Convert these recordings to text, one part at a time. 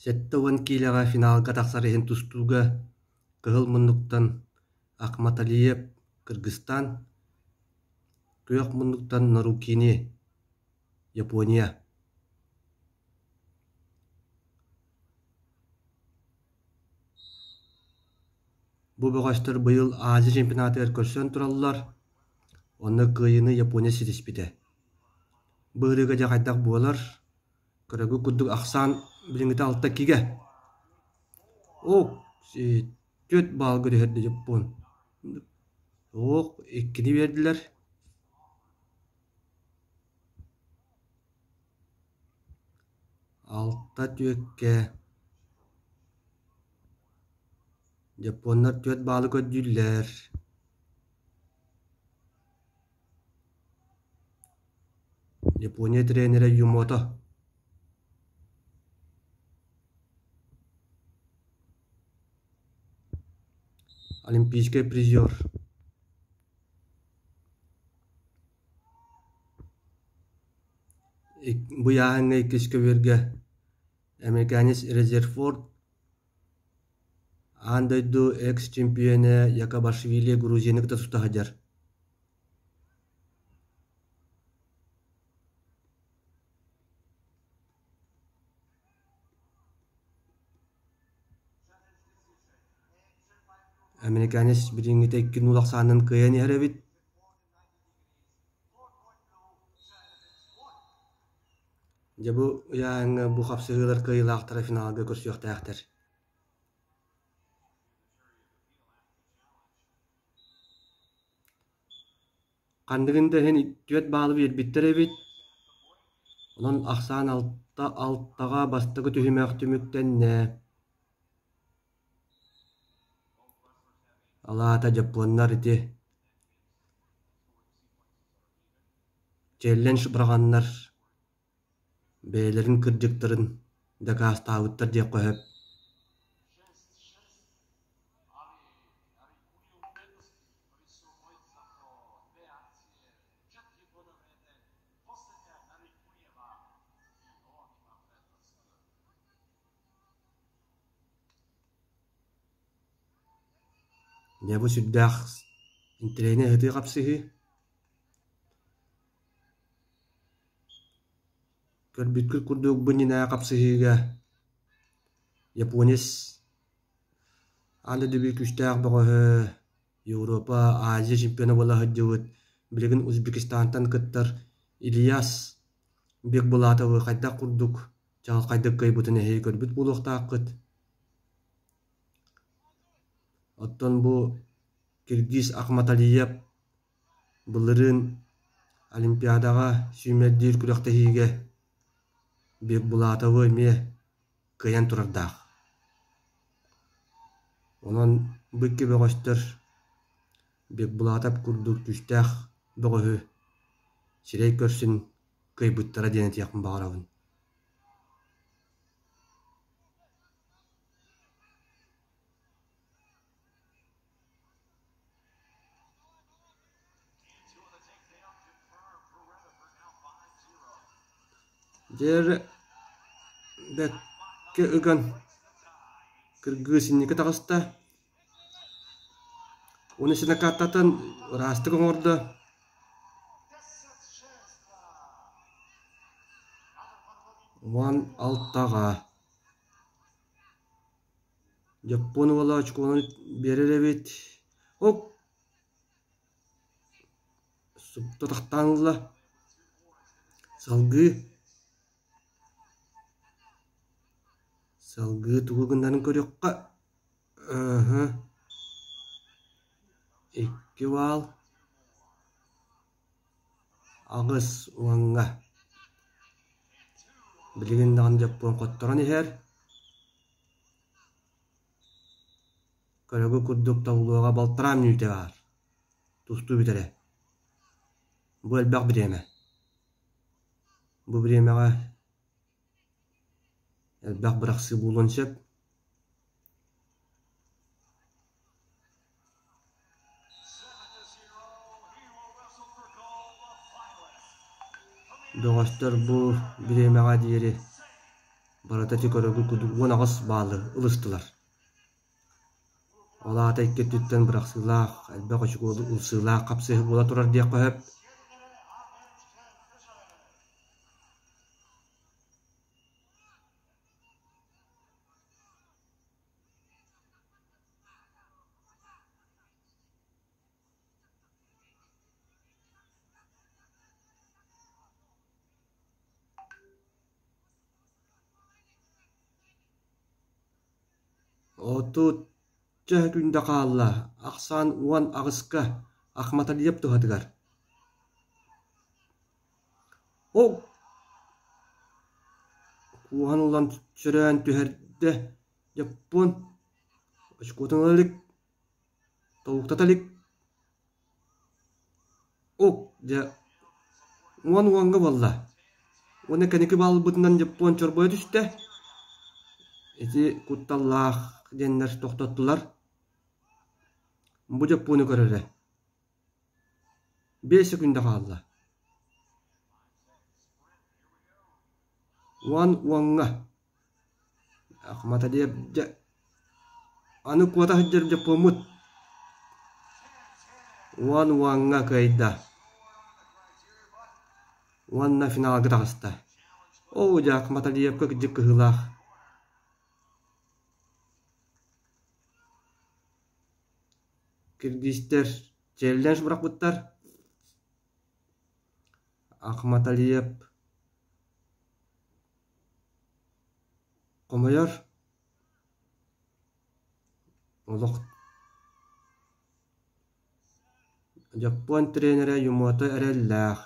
70 киилэҕэ финалга тахсар иһин тустууга кыһыл муннуктан Ахматалиев Кыргызстан, күөх муннуктан Нарукини Япония. Бу бөҕөстөр быйыл Азия чемпионатыгар көрсөн тураллар, онно кыайыыны Япония ситиспитэ. Бу ырыыга дьэ хайдах буолар, көрөгү курдук ахсаан билиҥҥитэ алта кигэ. Оо, түөрт баалга түһэрдэ Дьоппуон. Ох, иккини биэрдилэр. Алта түөккэ Дьоппуоннар түөрт баалы көрдүүллэр. Япония тренерэ Юмото Олимпийскай призер Бу ыйааһыҥҥа иккис көбүөргэ американец Резерфорд аан дойду экс-чемпиона Якобашвили Грузияны кытта тута сылдьар. Американец билиҥҥитэ икки нуул ахсаанын кыайан иһэр эбит. Дьэ бу ыйааһыҥҥа бу хапсыһыылар кыайыылаахтара финалга көрсүөхтээхтэр. Ханныгын да иһин түөрт баалы биэрбиттэр эбит. Онон ахсаан алта алтаҕа бастакы түһүмэх түмүктэннэ. Ол аата дьоппуоннар ити челлендж быраҕаннар бэйэлэрин кырдьыктарын дакаастаабыттар диэххэ сөп. Дьэ бу сүрдээх интэриэһинэй ыһытыы хапсыһыы. Көрбүткүт курдук бу иннинээҕи хапсыһыыга японец аан дойду биир күүстээх бөҕөһө Европа, Азия чемпиона буола сылдьыбыт, билигин Узбекистантан кыттар Ильяс Бекбулатовы хайдах курдук чаҕылхайдык кыайбытын эһиги көрбүт буолуохтааххыт. Оттон бу Киргиз Ахматалиев былырыын Олимпиадаҕа сүүмэрдиир күрэхтэһиигэ Бекбулатовы эмиэ кыайан турардаах. Онон бу икки бөҕөстөр Бекбулатов курдук күүстээх бөҕөһү сирэй көрсөн кыайбыттара диэн этиэхпин баҕарабын. Дьэ бэккэ ыган кыргыыс инники таҕыста Уонна синакаттан ыраастык оҥордо. Уон алтаҕа Дьоппуон уола очкуонун биэрэр эбит. Оп! Супту тахтаан ылла. Салгыы. Салгыы тугу гынарын көрүөххэ. Ыһы. Икки баал. Аҕыс уоҥҥа. Билигин даҕаны дьоппуон хотторон иһэр. Көрөгү курдук таблоҕа балтараа мүнүүтэ баар. Тустуу бүтэрэ. Бу элбэх бириэмэ. Бу бириэмэҕэ элбэх бырахсыы буолуон сөп. Бөҕөстөр бу бириэмэҕэ диэри. Барыта ити көрөргүт курдук 18 баалы ылыстылар. Ол аата икки өттүттэн бырахсыылаах, элбэх очукуо ылсыылаах хапсыһыы буола турар диэххэ сөп. Отучча күндэ хаалла, ахсаан 18-ка Ахматалиев туһатыгар. Ол кууһан ылан сөрөөн түһэрдэ дьоппуон очукуотун ыла илик, тобуктата илик. Ок, дьэ, 10 уоҥҥа буолла. Уонна кэнники баалбытынан дьоппуон чорбойо түстэ. Ити кутталлаах диэннэр тохтоттулар. Бу дьоппуону көрөрө. 5 секунда хаалла. 10 уоҥҥа. Ахматалиев дьэ аны куота сылдьар дьоппуоммут 10 уоҥҥа кыайда уонна финалга таҕыста. Оо дьэ Ахматалиевка кырдьык кыһыылаах. Киргизтэр челлендж бырахпыттар. Ахматалиев хомойор олох Дьоппуон тренерэ Юмото эрэллээх.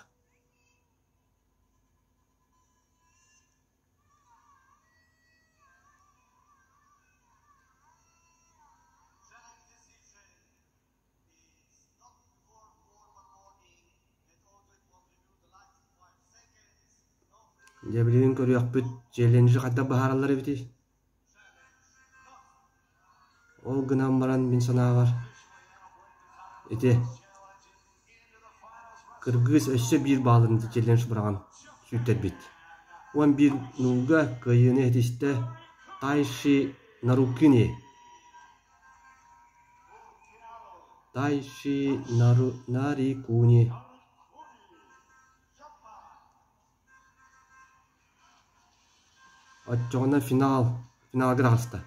Дьэ билигин көрүөхпүт челленджи хайдах быһаараллар эбитий? Ол гынан баран мин санаабар ити кыргыз өссө биир баалын челлендж быраҕан сүүйтэрбит. 11 нуулга кыайыыны ситистэ Тайши Нарукини. Тайши Нарикуни. Оччоҕуна финал, финалга таҕыста.